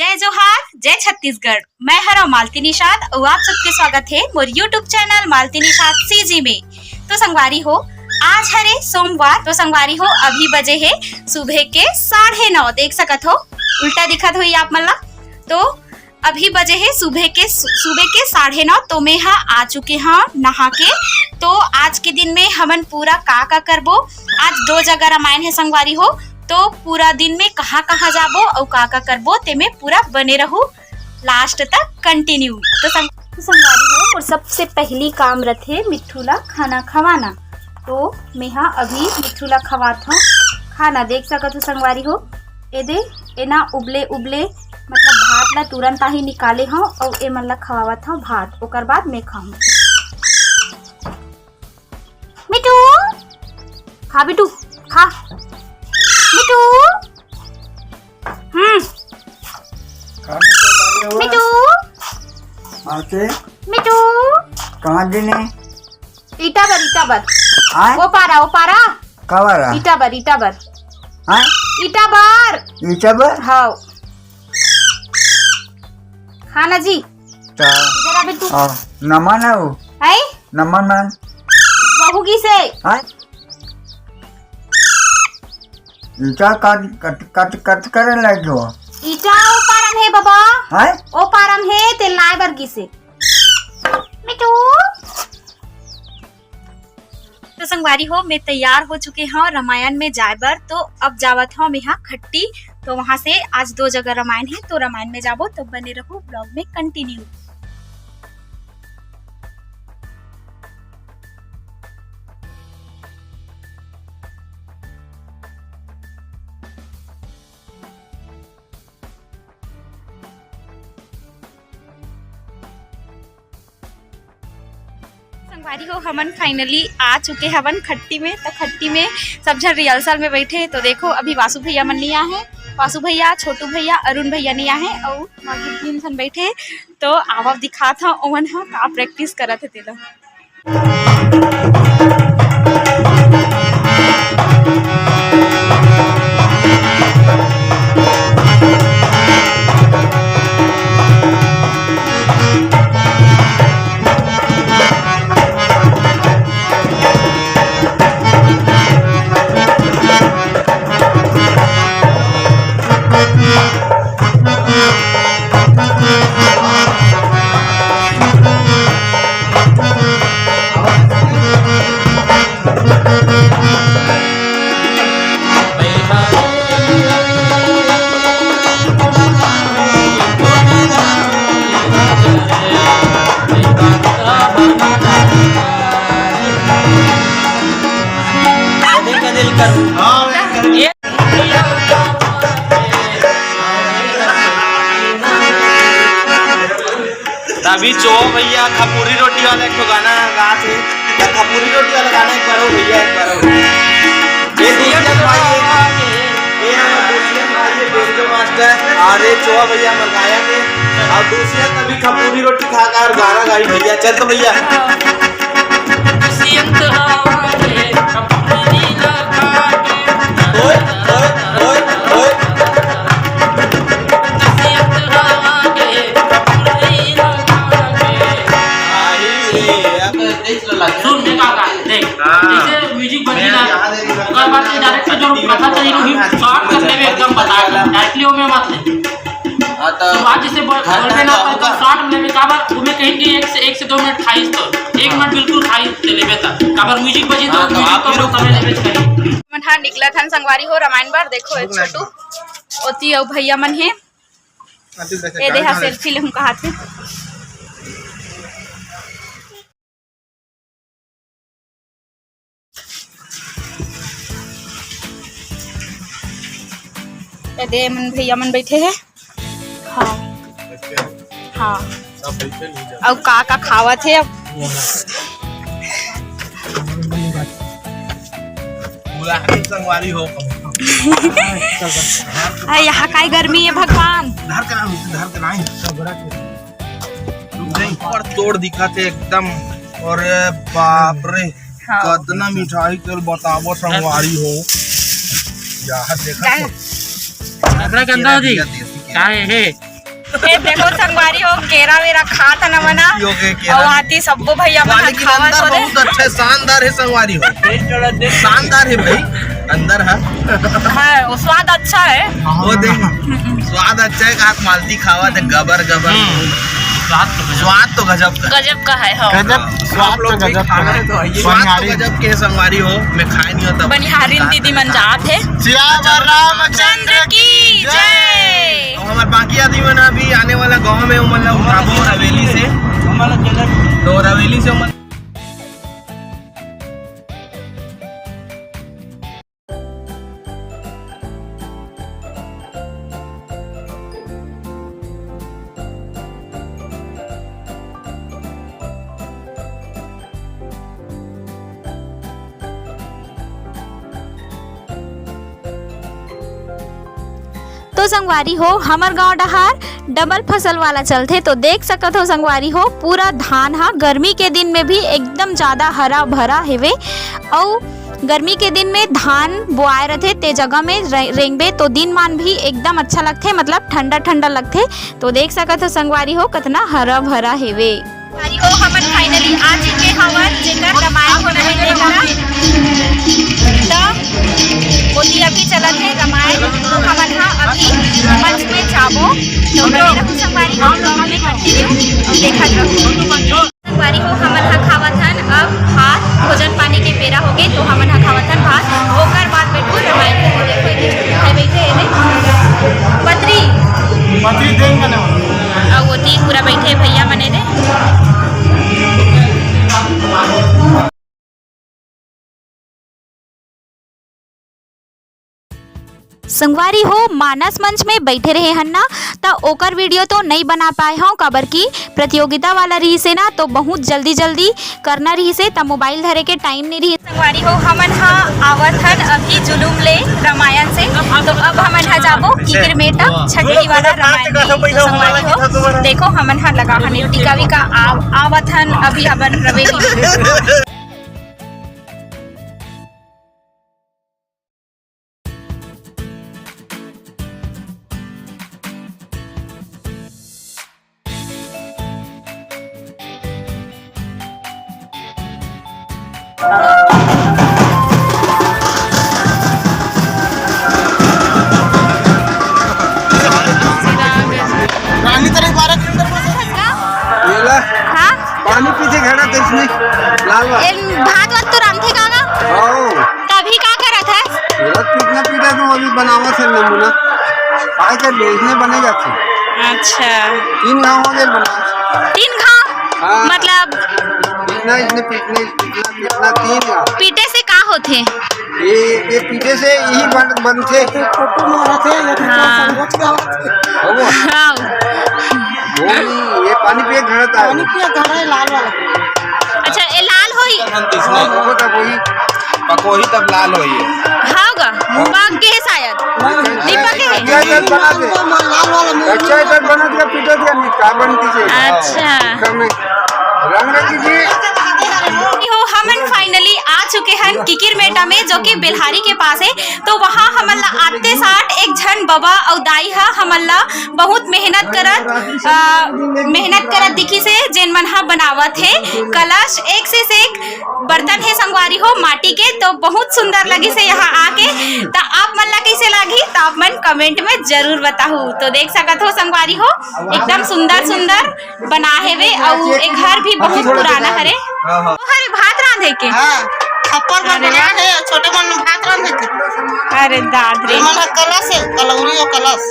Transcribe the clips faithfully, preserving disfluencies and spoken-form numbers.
जय जोहार, जय छत्तीसगढ़। मैं हरव मालती निषाद अउ आप सबके स्वागत हे मोर YouTube channel Malti Nishad CG में। तो संगवारी हो, आज हरे सोमवार। तो संगवारी हो, अभी बजे हे सुबह के साढ़े नौ। देख सकत हो, उल्टा दिखत होही आप मन ला। तो अभी बजे हे सुबह के, सुबह के साढ़े नौ। तो मैं हा आ चुके हव नहा के। तो आज के दिन में हमन पूरा का का करबो, आज दो जगह रामायण हे संगवारी हो, तो पूरा दिन में कहाँ कहाँ जाबो अउ का का करबो, तेमे पूरा बने रहू last तक continue। तो संग-, तो संगवारी हो, मोर सबसे पहली काम रथे मिट्ठू ला खाना खवाना। तो मेहा अभी मिट्ठू ला खवात हव खाना। देख सकत हो संगवारी हो, ए दे, एना उबले उबले, मतलब भात ला तुरंत आही निकाले हव अउ ए मन ला खवावत हव भात, ओकर बाद मैं खाहूं। मिट्ठू, खा बिट्टू, खा। मिट्ठू, हम्म। मिट्ठू। आते? मिट्ठू। कहाँ देने? ईटा बर, ईटा बर। आय? ओ पारा, ओ पारा। का वाला? ईटा बर, ईटा बर। आय? ईटा बर। ईटा बर? हाँ। खाना जी। ता इधर आ बिट्टू। आ, नमन है वो। है? नमन, नमन। बहू की से। है? ईटा कट, कट, कट, कट करे लग गयो। ईटा ओ पारम हे बाबा। है? ओ पारम हे, तेल लाए बर गिसे। मिट्टू। तो संगवारी हो, मैं तैयार हो चुके हव रामायण में जाए बर। तो अब जावत हव मेहा खट्टी। तो वहां से आज दो जगह रामायण हे, तो रामायण में जाबो। तो बने रहू vlog में continue। संगवारी हो, हमन finally आ चुके हवन खट्टी में। त खट्टी में सब झन rehearsal में बैठे हे। तो देखो, अभी वासु भैया मन नहीं आए हे। वासु भैया, छोटू भैया, अरुण भैया नहीं आए हे अउ बाकी तीन झन बैठे हे। तो आवव दिखात हव ओमन ह का practice करत हे तेला। अभी चोहा भैया खपुरी रोटी वाला एक ठो गाना गात हे। त खपुरी रोटी वाला गाना एक बार हो भैया, एक बार हो। ये दुसियन भाई हे, ये हमर दुसियन भाई हे, बेंजो मास्टर। अरे चोहा भैया हमर गायक हे। अउ दुसियन अभी खपुरी रोटी खा के अउ गाना गाही भैया। चल तो भैया। ओए, ओए, ओए, ओए। सुन, देख काका, देख, हाँ। जैसे music बजी ना, ओकर बाद से direct से जो कथा चली रही, short कर लेबे एकदम बता के, directly ओमे मत ले। हाँ, तो शुरुआत जैसे बोल, बोलबे ना, तो एकदम short में लेबे, काबर ओमे कहीं कि एक से, एक से दो मिनट खाइस तो, एक मिनट बिल्कुल खाइस ते लेबे त, काबर music बजी तो हाँ, तो music आप तो ही रोक समय लेबे करी। मन हा निकलत हन संगवारी हो रामायण बर, देखो ए छोटू, ओती अउ भैया मन हे। ए दे हा selfie ले हूँ कहा थे। ए दे मन भैया मन बैठे हे। हाँ। हाँ। अउ का का खावत हे अब? बुलाहन संगवारी हो। आ, यहाँ काय गर्मी हे भगवान। धर के ना, धर के ना। ऊपर तोड़ दिखत हे एकदम। अरे बाप रे, हाँ। कतना मिठाई तेल बताबो संगवारी हो। यार देखा काय? तो। लकड़ा के अंदर हो जी। देसी के। काय हे? ए, देखो संगवारी हो, केरा वेरा खात हन हमन ह। यो के केरा। अउ आती सब्बो भैया मन ह लेकिन खावत अंदर हो रे। बहुत अच्छा है, शानदार है संगवारी हो। शानदार है भाई, अंदर है। हाँ, वो स्वाद अच्छा है। वो देख, स्वाद अच्छा है, हाथ मालती खावा थे, गबर गबर। हम्म। स्वाद तो गजब। स्वाद तो गजब का। गजब का है, हाँ। गजब, स्वाद आप तो लोग भी गजब का खाना है। है तो आइए। स्वाद तो बनिहारी। गजब के है संगवारी हो, मैं खाए नहीं होता। बनिहारिन दीदी मन जात है। सियावर रामचंद्र की जय। अउ हमर बाकी आदमी मन अभी आने वाला गांव में, ओमन ला उठाबो हवेली से। तो हवेली से ओमन तो संगवारी हो, हमर गांव डहार डबल फसल वाला चलथे, तो देख सकत हो संगवारी हो, पूरा धान ह गर्मी के दिन में भी एकदम ज्यादा हरा भरा हेवे। अउ गर्मी के दिन में धान बोआए रथे, ते जगह में रे-, रेंगबे तो दिन मान भी एकदम अच्छा लगथे, मतलब ठंडा ठंडा लगथे। तो देख सकत हो संगवारी हो, कतना हरा भरा हेवे। संगवारी हो, हमन finally आ चुके हवन, जेकर रामायण होना है तेकरा। त ओती अभी चलत है रामायण, तो हमन हा अभी मंच में जाबो। तो बने रहू संगवारी हो, vlog में continue देखत रहू। संगवारी हो, हमन हा खावत हन अब भात, भोजन पानी के बेरा होगे, तो हमन हा खावत हन भात, ओकर बाद बैठबो रामायण। देखो, एती छोटे भाई बैठे हे रे, पत्री। पत्री देंग बने हो। अउ ओती पूरा बैठे भैया मने दे। संगवारी हो, मानस मंच में बैठे रहे हन ना, त ओकर video तो नई बना पाए हव, काबर कि प्रतियोगिता वाला रहिसे ना, तो बहुत जल्दी जल्दी करना रहिसे, त मोबाइल धरे के टाइम नहीं रहिस। संगवारी हो, हमन हा आवत हन अभी जुलूम ले रामायण से, तो अब हमन हा जाबो किकिरमेटा छठही वाला रामायण में। तो संगवारी हो, देखो हमन हा लगा हन टीका वीका, आव-, आवत हन अभी हमन रवेली। रानी तेरे बारह किलोमीटर बस है। ये ला। हाँ? पानी पीछे खड़ा था इसमें, लाल वाला। ए, भात वात तो रांधे का ना? हाँ। तभी का करत है? भात पीटना पीटा तो अभी बनावा से नमूना। काय कर ले, इसमें बनेगा फिर। अच्छा। तीन घाव हो गए बना। तीन घाव? हाँ। मतलब? पीटना, इसने पीटने, पीटना, पीटना तीन घाव। पीटे से का होथे? ये, ये पीछे से यही बन, बनथे। एक फोटो में रखे, एक हाँ। संगत का। वो। हाँ। वो नहीं, ये पानी पिए घड़ा था। पानी पिए घड़ा है लाल वाला। अच्छा, ये लाल होई? हाँ, वो तब वही। पकोही तब लाल होई। हाँ गा, पक के है शायद। नहीं पके है? अच्छा, इधर बना दे। लाल वाला में अच्छा, इधर बना दिया, पीछे दिया, नहीं, कार्बन की चीज़। अच्छा। कम है। राम राम जी। हो, हमन finally आ चुके हन किकिरमेटा में, जो कि बेल्हारी के पास है। तो वहाँ हमन ला आते साठ एक झन बबा अउ दाई ह हमन ला बहुत मेहनत करत, अ, मेहनत करत दिखिस हे, जेन मन ह बनावत हे कलश, एक से एक बर्तन हे संगवारी हो माटी के। तो बहुत सुंदर लगिस हे यहाँ आके। त आप मन ला कइसे लागही, त आप मन comment में जरूर बताहू। तो देख सकत हो संगवारी हो, एकदम सुंदर सुंदर बना हेवे, अउ ए घर भी बहुत पुराना हरे। हाँ, हाँ। ओ हरे, भात रांधे के? हाँ, खप्पर बर बना हे, छोटे मन भात रांधे के। अरे दाद रे। ये मन ह कलश हे, कलौरी अउ कलश।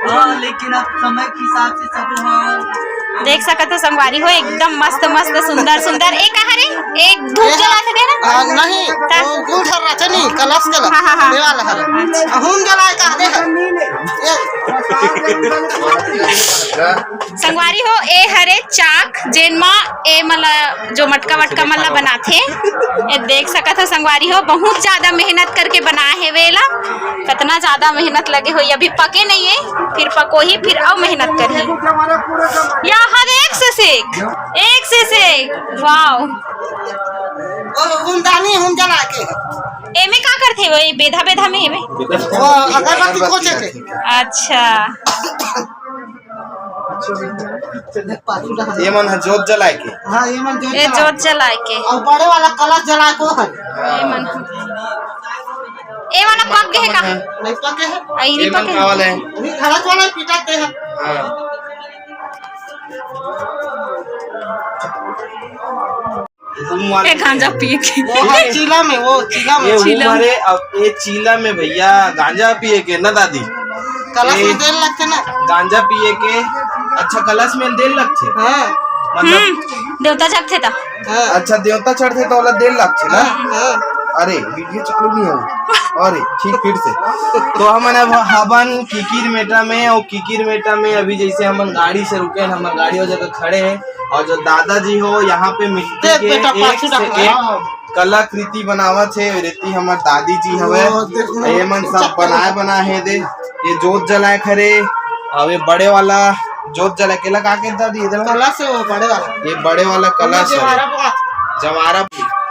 हाँ, लेकिन अब समय के हिसाब से सब, हाँ। देख सकत हो संगवारी हो, एकदम मस्त मस्त, सुंदर सुंदर। ए का हरे? एक धूप जला के दे ना। हाँ, नहीं, त? वो गुल धर रहा था नहीं, कलश कलश। हाँ, हाँ, हाँ। ये वाला हरे। अच्छा। अहूम जलाए का दे। संगवारी हो, ए हरे चाक, जेन म ए मन ला जो मटका वटका मन ला बनाथे। ए देख सकत हो संगवारी हो, बहुत ज्यादा मेहनत करके बनाए हेवे एला। कतना ज्यादा मेहनत लगे होही, अभी पके नहीं है, फिर पकोही, फिर अउ मेहनत करही। या हर एक से सेक, एक से सेक, वाओ। और गुंदानी हम जला के। एमे का करथे वो, ये बेधा बेधा में एमे? वो अगरबत्ती खोजे थे। अच्छा। ये मन ह जोत जलाए के। हाँ, ये मन जोत ये जलाए जोत के। जलाए के। अउ बड़े वाला कलश जलाए को है। ये मन ह। ये वाला पक गए का? नहीं पके है। आ, ये नहीं ये मन पके का है। वाला है? ये घड़ा वाला पीटा के है। हाँ। वो मारे ये गांजा पिए के। वो है चीला में, वो चीला में। ये वो चीला में। मारे, अब ये चीला में भैया गांजा पिए के ना दादी। कलश ये में तेल लगते ना। गांजा पिए के, अच्छा कलश में तेल लगते। हाँ। मतलब हम्म, देवता जगथे ता। हाँ। अच्छा देवता चढ़थे तो वाला तेल लगते ना। हाँ। अरे वीडियो चालू नहीं हो। अरे ठीक फिर से। तो हमन अब हवन किकिर मेटा में, और किकिर मेटा में अभी जैसे हमन गाड़ी से रुके हैं, हमर गाड़ी वो जगह खड़े हैं, और जो दादाजी हो यहाँ पे मिट्टी दे के बेटा, एक पाछू से रख। एक कलाकृति बनावत हे। रेती हमर दादी जी हवे, वो देखो। ये मन सब बनाए बनाए हे दे। ये जोत जलाए खरे, अब ये बड़े वाला जोत जलाए केला का के दादी इधर कलश है वो बड़े वाला। ये बड़े वाला कलश है। जवारा बा। जवारा।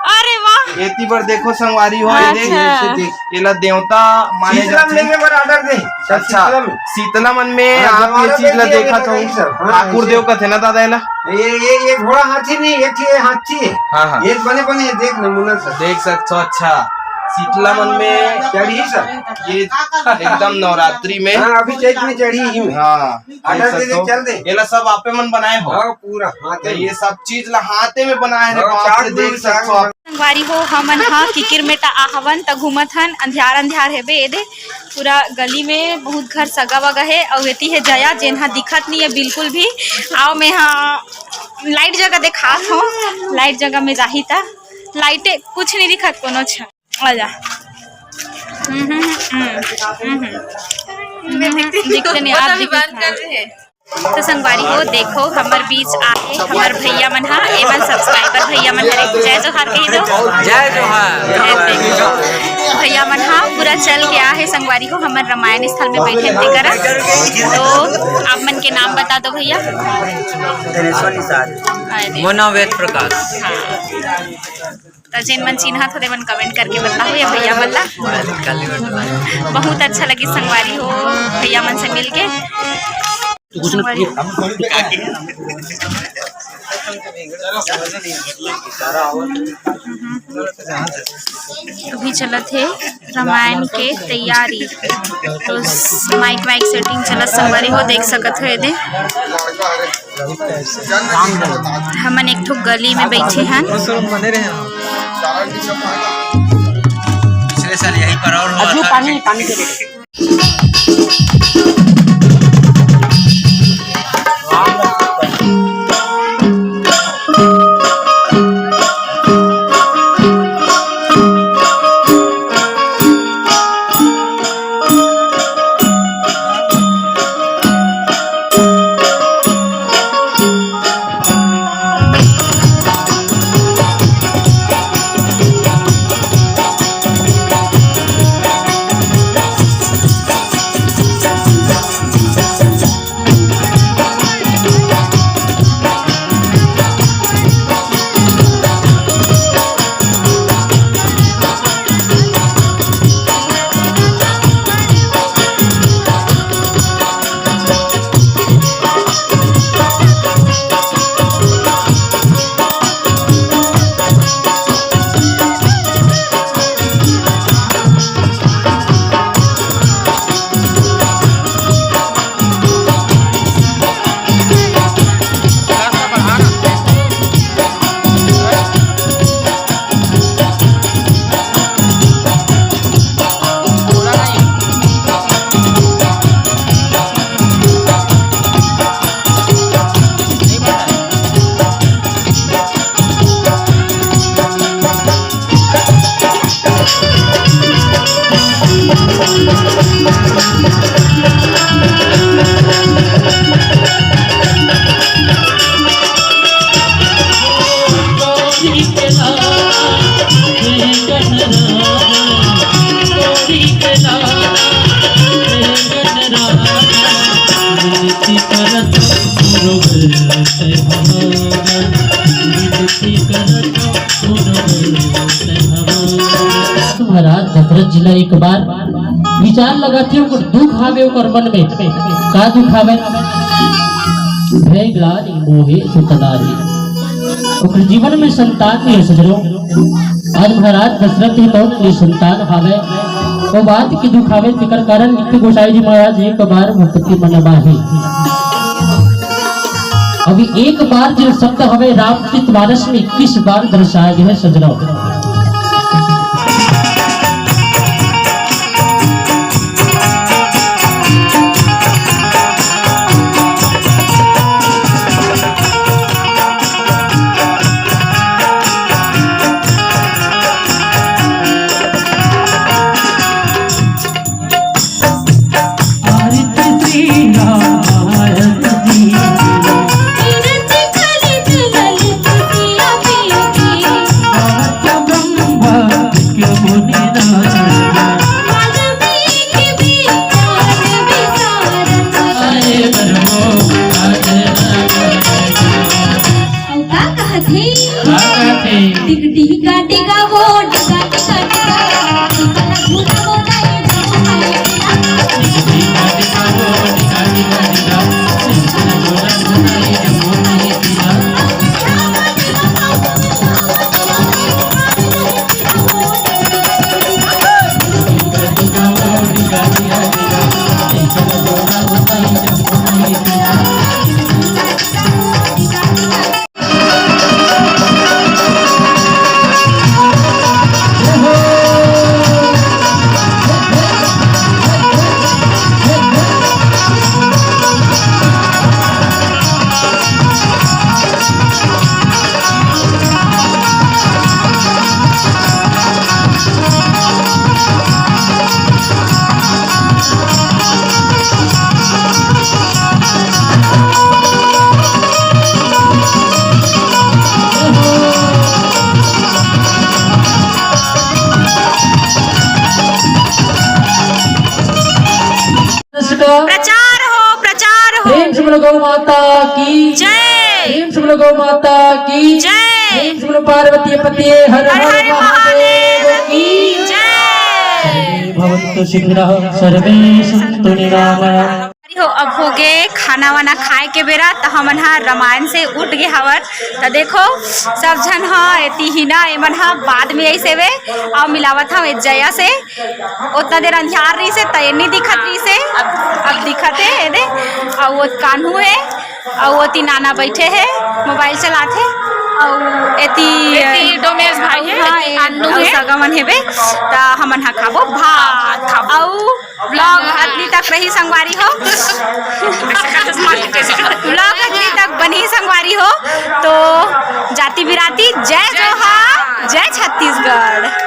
अरे वाह। एती बर देखो संगवारी हो, ये देख, अच्छा। ये ला देवता माने शीतला जाथे। लेके बर ऑर्डर दे। अच्छा, शीतला में। शीतला मन में हाँ, आप ये जवारा चीज ला दे दिया देखत हो। हाँ, ठाकुर ऐसे। देव कथे ना दादा एला? ये, ये, ये घोड़ा हाथी नहीं, ये थी, ये हाथी है। हाँ, हाँ। ये बने, बने, ये देख नमूना सर। देख सकते हो, अच्छा। शीतला मन में चढ़ी सर। ये एकदम नवरात्रि में। हाँ, अभी चैत में चढ़ी ही में। हाँ, ऑर्डर देख दे दे, सकते हो। चल दे। एला सब आपे मन बनाए हो? हाँ, पूरा हाथे तो में। ये सब चीज ला हाथे में बनाए हे, हाँ, बाप रे, चार देख किलो सकते हो आप। संगवारी हो, हमन ह किकिर मेटा आ हवन त घूमत हन, अंधियार अंधियार हेबे, ए दे पूरा गली में बहुत घर सगा वगा हे, अउ एती हे जया, जेन ह दिखत नहीं है बिल्कुल भी। आओ, मैं ह लाइट जगह देखात हूँ, लाइट जगह में जाही त लाइटे कुछ नहीं दिखत कोनो छ। आ जा। हम्म, हम्म, हम्म, हम्म, हम्म। दिखते नहीं, आप दिखते नहीं। तो संगवारी हो, देखो, हमर बीच आए हमर भैया मन हा, एमन सब्सक्राइबर भैया मन हरे। जय जोहार कही दो। जय जोहार। भैया मन हा पूरा चल के आ हे संगवारी हो, हमर रामायण स्थल में बैठे थे करा। तो आप मन के नाम बता दो भैया। धनेश्वर निषाद। अरे। मोना वेद प्रकाश। हाँ। त जेन मन चिन्हत हो, तेमन कमेंट करके बताओ या भैया मन ला। बहुत अच्छा लगी संगवारी हो, भैया मन से मिलके। अभी चलत हे रामायण के तैयारी, तो माइक वाइक सेटिंग चलत संगवारी हो, देख सकत हो एदे। हमन एक ठो गली में बैठे हन। पिछले साल यहीं पर और हुआ था। पानी, पानी के लिए। महाराज दशरथ जी ला एक बार विचार लगाथे, ओकर दुख आवे ओकर मन में। का दुख आवे? भय ग्लानि मोहे सुख नारी। ओकर जीवन में संतान नहीं है सजनो। आज महाराज दशरथ ही तो निसंतान हावे। वो बात की दुख हावे, तेकर कारण नित्य गोसाई जी महाराज एक बार भक्ति मन माही। अभी एक बार जो शब्द हवे रामचरित मानस में इक्कीस बार दर्शाया गया है सजनो। अउ का कहत हे? का कहत हे? टिक टिका टिका वो, टिका टिका टिका, टिका झूला वो दाई झूला। प्रचार हो, प्रचार हो। प्रेम से बोलो गौ माता की जय। प्रेम से बोलो गौ माता की जय। प्रेम से बोलो पार्वती पति हर हर हर हर महादेव महादेव की की जय। भवन्तु सुखिनः सर्वे सन्तु निरामया। हो, अब हो गे खाना वाना खाए के बेरा, त हमन ह रामायण से उठ गे हवन। त देखो, सब झन ह एती ही ना, एमन ह बाद में अइसे वे, अउ मिलावत हव ए जया से। ओतना देर अंधियार रहिसे, त ए नी दिखत रहिसे, अब, अब दिखत हे, ए दे। अउ वो कान्हू हे, अउ ओती नाना बइठे हे, मोबाइल चलात हे, अउ एती, एती डोमेश भाई हे, हाँ, एती ए, अन्नू अउ हे। सगा मन हेबे, त हमन ह खाबो भात। भात खाबो। अउ vlog अतनी तक रही संगवारी हो। Vlog अतनी तक बनी संगवारी हो। तो जाति बिराती, जय जोहार, जय छत्तीसगढ़।